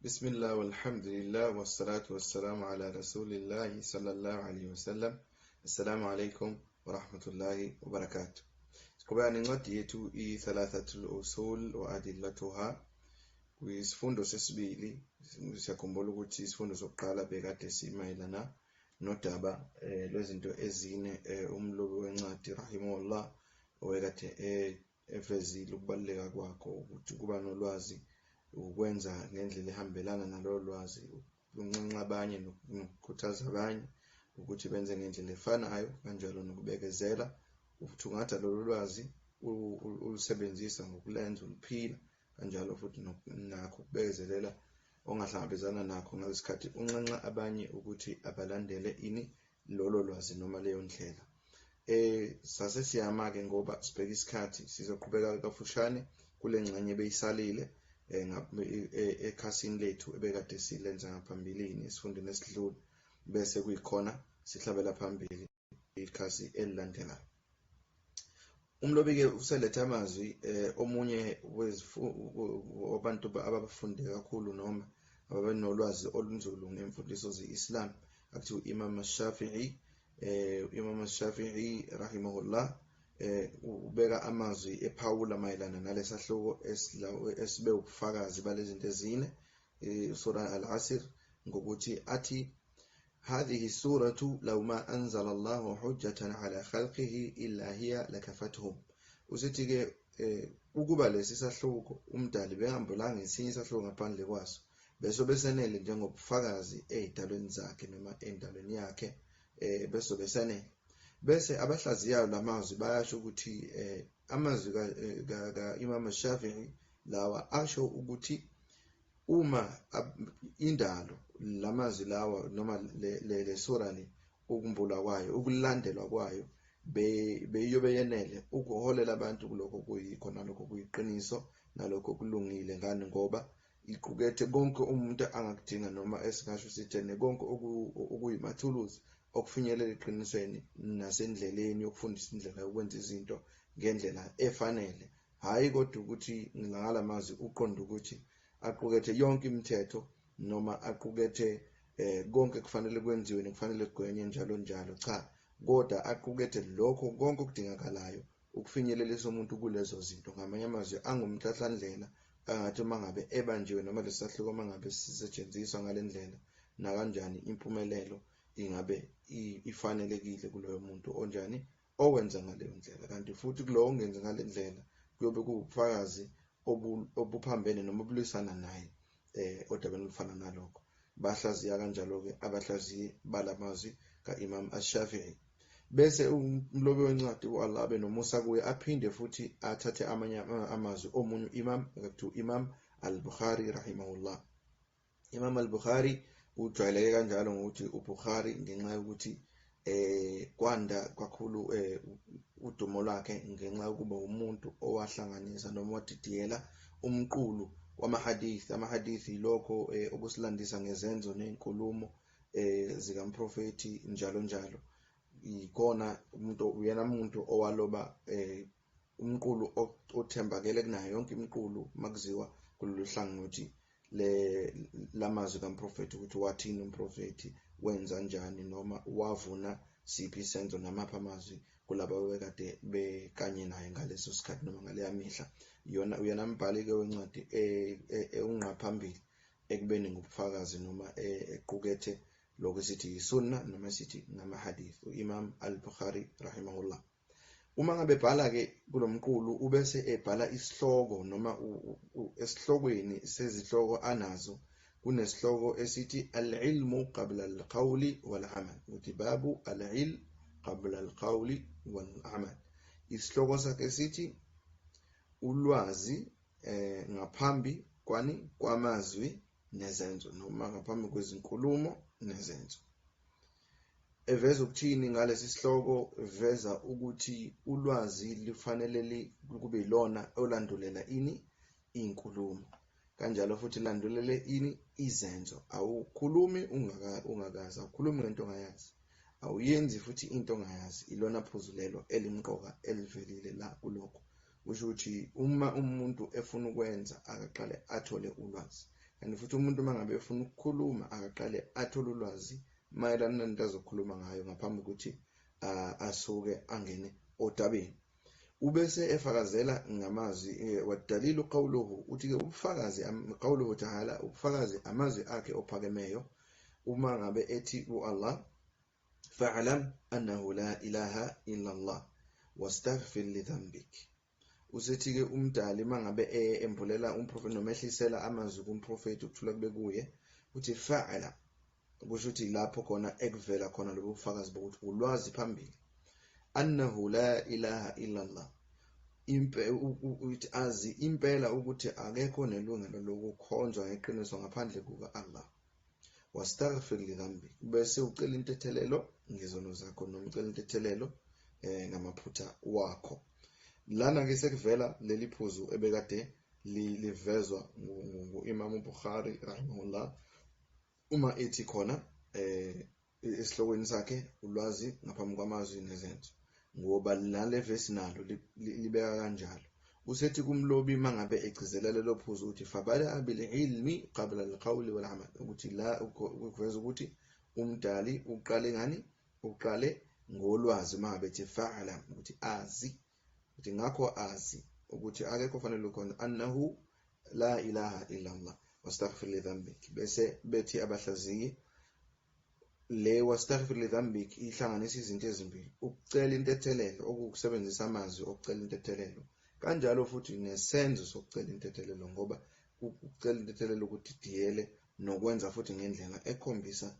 Bismillah walhamdulillah wassalatu wassalamu ala rasulillahi sallallahu alayhi wasallam. Assalamu alaikum wa rahmatullahi wa barakatuh. Siqhubeka nencwadi yethu i-Thalathatul Usul wa Adillatuha kwisifundo sesibili. Siyakhumbula ukuthi isifundo sokuqala bekade simayelana nodaba lwezinto ezine umlobi wencwadi rahimahullah owekade evezile ukubaluleka kwakho ukuthi kuba nolwazi, ukwenza ngendlela ehambelana nalolo lwazi, ukunxenxa abanye nokukhuthaza abanye ukuthi benze ngendlela efanayo, kanjalo nokubekezela uthungatha lolu lwazi ulusebenzisa ngokulenza uluphila, kanjalo futhi nakho ukubekezelela ongahlangabezana nakho ngalesikhathi unxenxa abanye ukuthi abalandele ini lolo lwazi noma leyo ndlela. Sase siyama-ke ngoba sibheke isikhathi, sizoqhubeka kafushane kule ngxenye ebeyisalile ekhasini lethu ebekade silenza ngaphambilini esifundweni esidlule, bese kuyikhona sihlabela phambili ikhasi elilandelayo. Umlobi-ke uselethe amazwi omunye wabantu abafunde kakhulu noma ababenolwazi olunzulu ngemfundiso ze-Islam, akuthiwa u-Imam Shafi'i. U-Imam Shafi'i rahimahullah ubeka amazwi ephawula mayelana nalesahluko esibe ubufakazi balezi zinto ezine, sura Al-Asr, ngokuthi athi هذه السورة لو ما أنزل الله حجة على خلقه إلا هي لكفتهم. Usithi-ke ukuba lesi sahluko umdali bengambulanga esinye isahluko ngaphandle kwaso, bese besenele njengobufakazi ey'dalweni zakhe noma endalweni yakhe, bese besenele. Bese abahlaziyayo lamazwi bayasho ukuthi amazwi ka-Imam Shafi'i lawa asho ukuthi uma indalo lamazwi lawa noma le sura le ukumbulwa kwayo, ukulandelwa kwayo beyobe yenele ukuholela abantu kulokho kuyikho nalokho kuyiqiniso nalokho kulungile. Ngani? Ngoba iqukethe konke umuntu angakudinga, noma esingasho sithene konke okuyimathuluzi okufinyelela eqinisweni nasendleleni yokufundisa indlela yokwenza izinto ngendlela efanele. Hhayi kodwa ukuthi ngalamazwi uqonde ukuthi aqukethe yonke imithetho noma aqukethe konke kufanele kwenziwe nekufanele kugwenywe njalo njalo, cha, kodwa aqukethe lokho konke okudingakalayo ukufinyelelisa umuntu kulezo zinto. Ngamanye amazwi angumhlahlandlela angathi uma ngabe ebanjiwe noma lesahluko uma ngabe sisetshenziswa ngale ndlela nakanjani impumelelo ingabe ifanelekile kuloyo muntu onjani owenza ngaleyo ndlela. Kanti futhi kulowo ongenzi ngale ndlela kuyobe kuwubufakazi obuphambene noma obulwisana naye odabeni olufana nalokho. Bahlaziya kanjalo-ke abahlaziyi balamazwi ka-Imam Ash-Shafi'i. Bese umlobi wencwadi u-Allah abe nomusa kuye aphinde futhi athathe amanye amazwi omunye u-Imam ekuthiwa u-Imam Al-Bukhari rahimahullah. Imam Al-Bukhari ujwayeleke kanjalo ngokuthi uBukhari ngenxa yokuthi kwanda kakhulu udumo lwakhe ngenxa yokuba umuntu owahlanganisa noma wadidiyela umqulu wamahadith. Amahadith yilokho okusilandisa ngezenzo nezinkulumo zikamprofethi njalo njalo. Ikhona umuntu, uyena umuntu owaloba umqulu othembakele kunayo yonke imiqulu makuziwa kulolu hlangothi lamazwi kamprofethi, ukuthi wathini umprofethi, wenza njani noma wavuna siphi isenzo namaphi amazwi kulabo ababekade bekanye naye ngaleso sikhathi noma ngaleya mihla. Yona uyena mbhali-ke wencwadi ewungqa phambili ekubeni ngubufakazi noma equkethe lokho esithi yisunna noma esithi ngamahadith, u-Imam Al-Bukhari rahimahullah. Uma ngabe ebhala-ke kulo mqulu ubese ebhala isihloko noma esihlokweni sezihloko anazo kunesihloko esithi al-ilmu qabla al-qawli wal-amal, ukuthi babu al-ilm qabla al-qawli wal-amal. Isihloko sakhe sithi ulwazi ngaphambi kwani kwamazwi nezenzo, noma ngaphambi kwezinkulumo nezenzo. Eveza ukuthini ngalesi sihloko? Eveza ukuthi ulwazi lufanele kube yilona olandulela ini inkulumo, kanjalo futhi landulele ini izenzo. Awukhulumi ungakazi, awukhulumi ngento ongayazi, awuyenzi futhi into ongayazi. Ilona phuzu lelo elimqoka elivelile la kulokho. Kusho ukuthi uma umuntu efuna ukwenza akaqale athole ulwazi. Kanti futhi umuntu uma ngabe efuna ukukhuluma akaqale athole ulwazi mayelana nento azokhuluma ngayo ngaphambi kokuthi asuke angene odabeni. Ubese efakazela ngamazwi wadalilu qawluhu, uthi-ke ubufakazi qawluhu ta'ala, ubufakazi amazwi akhe ophakemeyo uma ngabe ethi ku-Allah fa'lam annahu la ilaha illa Allah wastaghfir li dhanbik. Usethi-ke umdali uma ngabe embulela umprofethi noma ehlisela amazwi kumprofethi ukuthula kube kuye, uthi fa'ala, kusho ukuthi lapho khona ekuvela khona lobu bufakazi bokuthi ulwazi phambili annahu la ilaha illa Allah, ukuthi azi impela ukuthi akekho nelungelo lokukhonzwa ngeqiniso ngaphandle kuka-Allah, wastaghfir li dhanbik, bese ucela intethelelo ngezono zakho noma ucela intethelelo ngamaphutha wakho. Lana ke sekuvela leli phuzu ebekade livezwa ngu-Imam Bukhari rahimahullah uma ethi khona esihlokweni sakhe ulwazi ngaphambi kwamazwi nezenzo, ngoba nale vesi nalo libeka kanjalo. Usethi kumlobi mangabe egcizelela lelo phuzu uthi fabada bil ilmi qabla al qawli wal amal, ukuthi la ukuveza ukuthi umdali uqale ngani, uqale ngolwazi mangabe ethi fa'ala, ukuthi azi, ukuthi ngakho azi ukuthi akekho fanele ukhona annahu la ilaha illa Allah wastaghfir li dhanbik. Bese bethi abahlaziyi le wastaghfir li dhanbik ihlanganisa izinto ezimbili, ukucela intethelelo okukusebenzisa amazwi okucela intethelelo, kanjalo futhi nesenzo sokucela intethelelo, ngoba ukucela intethelelo kudidiyele nokwenza futhi ngendlela ekhombisa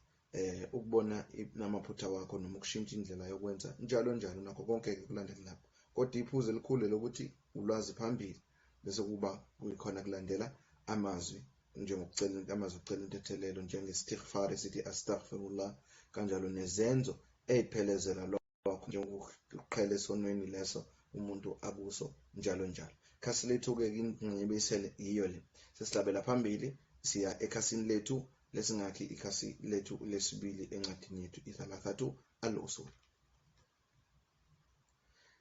ukubona namaphutha wakho noma ukushintsha indlela yokwenza njalo njalo, nakho konke kulandela lapho. Kodwa iphuzu elikhulu lokuthi ulwazi phambili bese kuba kuyikhona kulandela amazwi njengokucela amazwi okucela intethelelo njenge-istighfar esithi astaghfirullah, kanjalo nezenzo ey'phelezela lokho njengokuqhela esonweni leso umuntu akuso njalo njalo. Khasi lethu-ke ingxenye ebeyisele yiyo le. Sesihlabela phambili siya ekhasini lethu lesingakhi ikhasi lethu lesibili encwadini yethu iThalathatu al-Usul.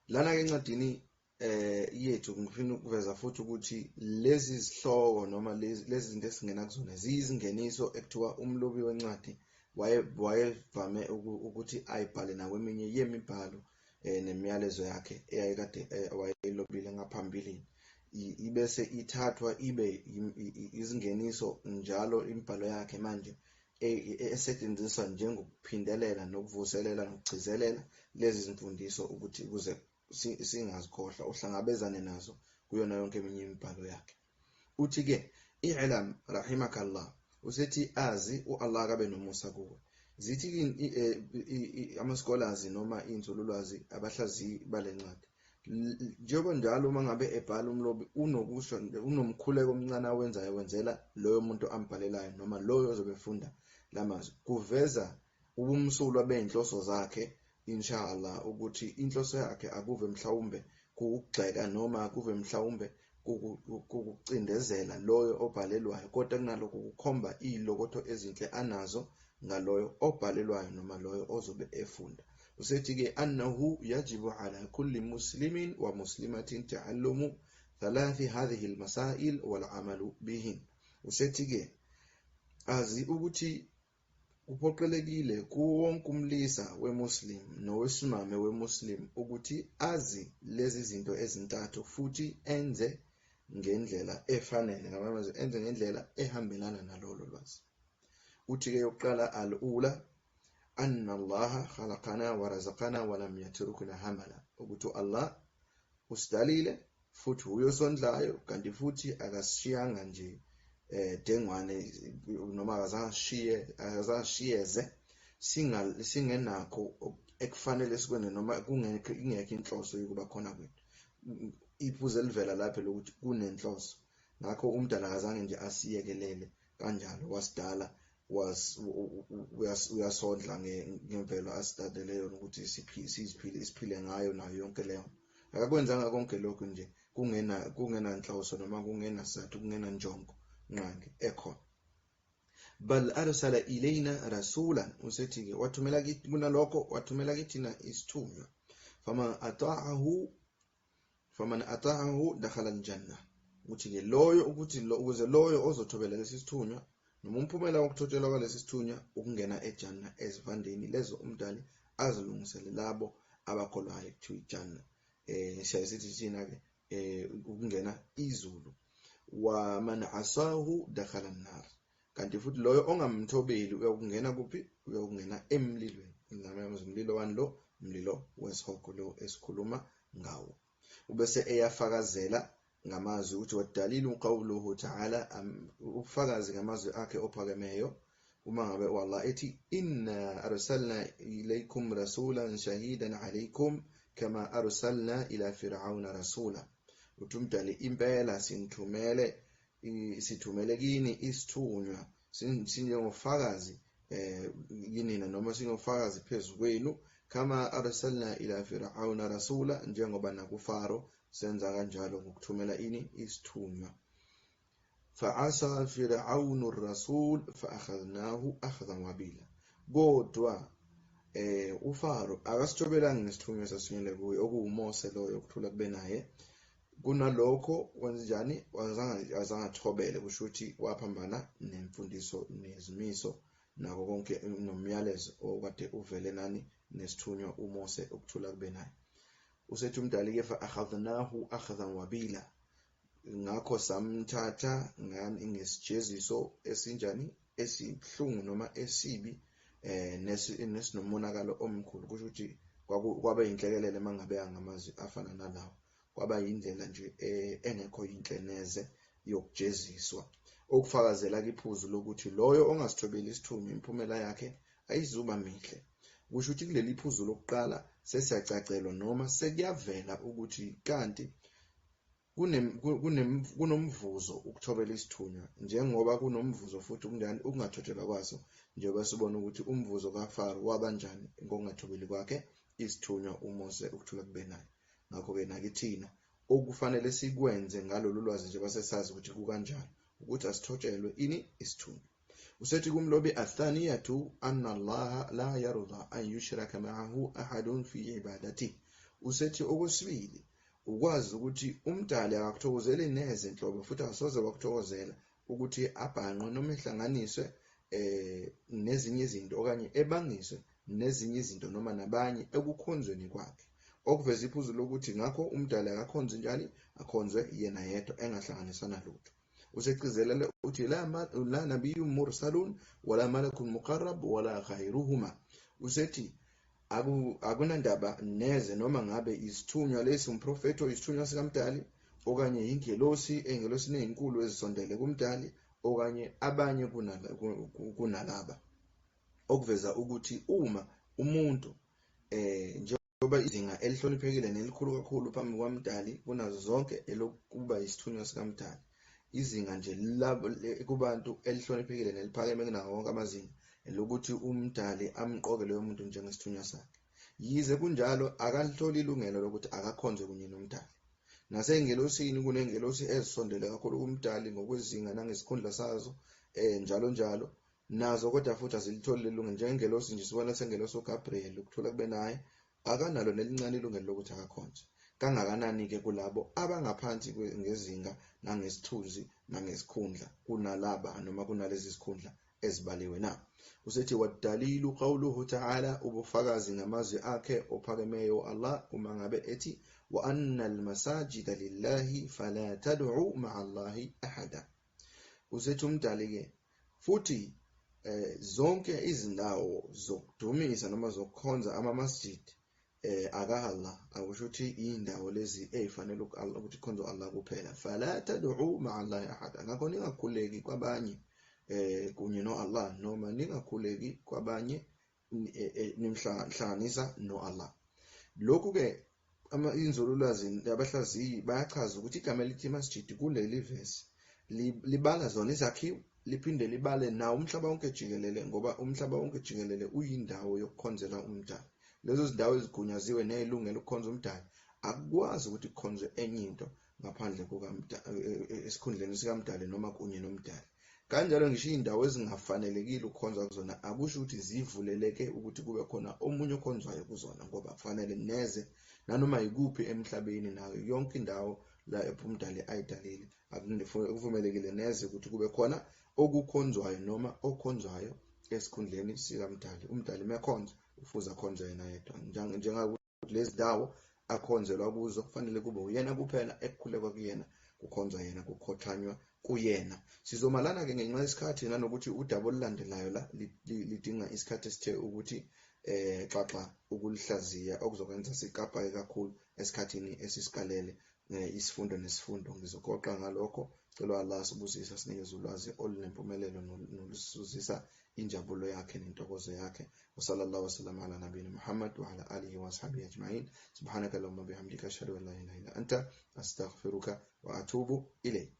Lana-ke encwadini yethu ngifuna ukuveza futhi ukuthi lezi zihloko noma lezi zinto esingena kuzona ziyizingeniso ekuthiwa umlobi wencwadi wayevame ukuthi ayibhale nakweminye yemibhalo nemiyalezo yakhe eyayikade wayeyilobile ngaphambilini, ibese ithathwa ibe izingeniso njalo imibhalo yakhe manje esetshenziswa njengokuphindelela nokuvuselela nokugcizelela lezi zimfundiso ukuthi ukuze singazikhohlwa uhlangabezane nazo kuyona yonke eminye imibhalo yakhe. Uthi-ke i'lam rahimakallah, usethi azi u-Allah kabe nomusa kuwe. Zithi ama-scholars noma inzululwazi abahlaziyi bale ncwadi, njengoba njalo uma ngabe ebhala umlobi unokusho unomkhuleko omncane awenzayo wenzela loyo muntu ambhalelayo noma loyo ozobe efunda lamazwi, kuveza ubumsulwa bey'nhloso zakhe inshallah, ukuthi inhloso yakhe akuve mhlawumbe kukugxeka noma akuve mhlawumbe kukucindezela loyo obhalelwayo, kodwa kunalokho kukhomba iy'lokotho ezinhle anazo ngaloyo obhalelwayo noma loyo ozobe efunda. Usethi-ke annahu yajibu ala kulli muslimin wa muslimatin ta'allumu thalathi hadhihi almasail wal amalu bihin. Usethi-ke azi ukuthi kuphoqelekile kuwo wonke umlisa weMuslim nowesimame weMuslim ukuthi azi lezi zinto ezintathu futhi enze ngendlela efanele, ngamanye amazwi enze ngendlela ehambelana nalolo lwazi. Uthi-ke yokuqala al-ula anna Allaha khalaqana wa razaqana wa lam yatrukna hamala, ukuthi Allah usidalile futhi uye osondlayo, kanti futhi akasishiyanga nje dengwane noma akazashiyeze singenakho ekufanele sikwenze noma kungekho ingekho inhloso yokuba khona kwethu. Iphuzu elivela lapho lokuthi kunenhloso, ngakho umdala akazange nje asiyekelele kanjalo, wasidala uyasondla ngemvelo asidalele yona ukuthi siziphile siphile ngayo nayo yonke leyo. Akakwenzanga konke lokhu nje kungenanhloso noma kungenasizathu kungenanjongo nqangi ekhona. Bal arsala ilayna rasulan, usethi-ke wathumela kunalokho wathumela kithina isithunywa. Faman ata'ahu dakhala aljanna, Ukuthi-ke loyo ukuthi ukuze loyo ozothobela lesi sithunywa noma umphumela wokuthotshelwa kwalesi sithunywa ukungena eJannah, ezivandeni lezo uMdali azilungisele labo abakholwayo, kuthiwa iJannah. Siyaye sithi thina-ke ukungena izulu. Wa man asahu dakhala an-nar, kanti futhi loyo ongamthobeli uyokungena kuphi? Uyokungena emlilweni. Umlilo wani lo? Umlilo wesihogo lo esikhuluma ngawo. Ubese eyafakazela ngamazwi ukuthi wadalilu qawluhu ta'ala, ubufakazi ngamazwi akhe ophakemeyo uma ngabe u-Allah ethi inna arsalna ilaykum rasulan shahidan alaykum kama arsalna ila fir'auna rasula. Uthi uMdali impela sinithumele, sithumele kini isithunywa sinjengofakazi kinina noma singofakazi phezu kwenu, kama arsalna ila fir'auna rasula, njengoba nakuFaro senza kanjalo ngokuthumela ini? Isithunywa. Fa'asa fir'aunu ar-rasul fa'akhadnahu akhdhan wabila. Kodwa uFaro akasithobelanga ngesithunywa esasithunyelwe kuye, okuwuMose loyo, ukuthula kube naye. Kunalokho wenzenjani? Azange athobele, kusho ukuthi waphambana nemfundiso nezimiso nako konke nomyalezo okade uvele nani nesithunywa uMose, ukuthula kube naye. Usethi uMdali-ke fa akhadnahu akhdhan wabila, ngakho samthatha ngani ngesijeziso esinjani? Esibuhlungu noma esibi nesinomonakalo omkhulu. Kusho ukuthi kwaba yinhlekelele mangabe ngamazwi afana nalawo, kwaba yindlela nje engekho yinhle neze yokujeziswa, okufakazela iphuzu lokuthi loyo ongasithobeli isithunywa imiphumela yakhe ayizuba mihle. Kusho ukuthi kuleli phuzu lokuqala sesiyacacelwa noma sekuyavela ukuthi kanti kunomvuzo ukuthobela isithunywa, njengoba kunomvuzo futhi ukunjani ukungathotshelwa kwaso, njengoba sibona ukuthi umvuzo kaFaro wabanjani ngokungathobeli kwakhe isithunywa uMose, ukuthula kube naye. Ngakho-ke nakithina okufanele sikwenze ngalolu lwazi, njengoba sesazi ukuthi kukanjalo, ukuthi asithotshelwe ini? Isithunywa. Usethi kumlobi athaniyatu anna Allaha la yarda an yushraka ma'ahu ahadun fi ibadatihi. Usethi okwesibili ukwazi ukuthi uMdali akakuthokozeli neze nhlobo, futhi akasoze wakuthokozela ukuthi abhanqwe noma ehlanganiswe nezinye izinto okanye ebangiswe nezinye izinto noma nabanye ekukhonzweni kwakhe, okuveza iphuzu lokuthi ngakho uMdali akakhonzwe njani? Akhonzwe yena yedwa engahlanganiswa nalutho. Usegcizelele uthi la nabiyyun mursalun wala malakun muqarrab wala ghayruhuma. Usethi akunandaba neze noma ngabe isithunywa lesi umprofethi oyisithunywa sikaMdali okanye ingelosi engelosini ezinkulu ezisondele kuMdali okanye abanye kunalaba, okuveza ukuthi uma umuntu njengoba izinga elihloniphekile nelikhulu kakhulu phambi kwaMdali kunazo zonke elokuba isithunywa sikaMdali, izinga nje kubantu elihloniphekile neliphakeme kunawo wonke amazinga elokuthi uMdali amqoke loyo muntu njengesithunywa sakhe. Yize kunjalo akalitholi ilungelo lokuthi akakhonze kunye noMdali. Nasey'ngelosini kuney'ngelosi ezisondele kakhulu kuMdali ngokwezinga nangesikhundla sazo njalo njalo nazo, kodwa futhi azilitholi leli lungelo. Njengengelosi nje, sibona sengelosi uGabriel, ukuthula kube naye, akanalo nelincane ilungelo lokuthi akakhonze. Kangakanani-ke kulabo abangaphansi ngezinga nangesithunzi nangesikhundla kunalaba noma kunalezi zikhundla ezibaliwe na? Usethi wadalilu qawluhu ta'ala, ubufakazi ngamazwi akhe ophakemeyo Allah uma ngabe ethi wa anna almasajida lillahi fala tad'u ma'a Allahi ahada. Usethi uMdali-ke futhi zonke izindawo zokudumisa noma zokukhonza ama-masjid aka Allah, akusho ukuthi indawo lezi ezifanele ukuthi kukhonzwe Allah kuphela. Fala tad'u ma'a Allahi ahada, ngakho ningakhuleki kwabanye kunye no-Allah, noma ningakhuleki kwabanye nimhlanganisa no-Allah. Lokhu-ke inzululwazi abahlaziyi bayachaza ukuthi igama elithi masjid kuleli vesi libala zona izakhiwo, liphinde libale nawo umhlaba wonke jikelele, ngoba umhlaba wonke jikelele uyindawo yokukhonzela uMdali. Lezo zindawo ezigunyaziwe nezilungelo ukukhonza uMdali, akukwazi ukuthi kukhonzwe enye into ngaphandle kukaMdali, esikhundleni sikaMdali noma kunye noMdali. Kanjalo ngisho iy'ndawo ezingafanelekile ukukhonza kuzona akusho ukuthi zivuleleke ukuthi kube khona omunye okhonzwayo kuzona, ngoba kufanele neze nanoma yikuphi emhlabeni nayo yonke indawo la uMdali ayidalile. Akuvumelekile neze ukuthi kube khona okukhonzwayo noma okhonzwayo esikhundleni sikaMdali. UMdali mekhonza ufuze akhonze yena yedwa, njengokuthi lezi ndawo akhonzelwa kuzo kufanele kube uyena kuphela ekukhulekwa kuyena, kukhonzwa yena, kukhothanywa kuyena. Sizomalana-ke ngenxa yesikhathi nanokuthi udaba olulandelayo la lidinga isikhathi esithe ukuthi xaxa ukulihlaziya, okuzokwenza sikapake kakhulu esikhathini esisikalele isifundo nesifundo. Ngizogoqa ngalokho. Cela Allah asibusise, asinikeze ulwazi olunempumelelo nolusizuzisa injabulo yakhe nentokozo yakhe. Wa sallallahu wasallam ala nabiyina Muhammad wa ala alihi wa ashabihi ajma'in. Subhanaka allahumma bihamdika ashhadu an la ilaha illa anta astaghfiruka wa atubu ilayk.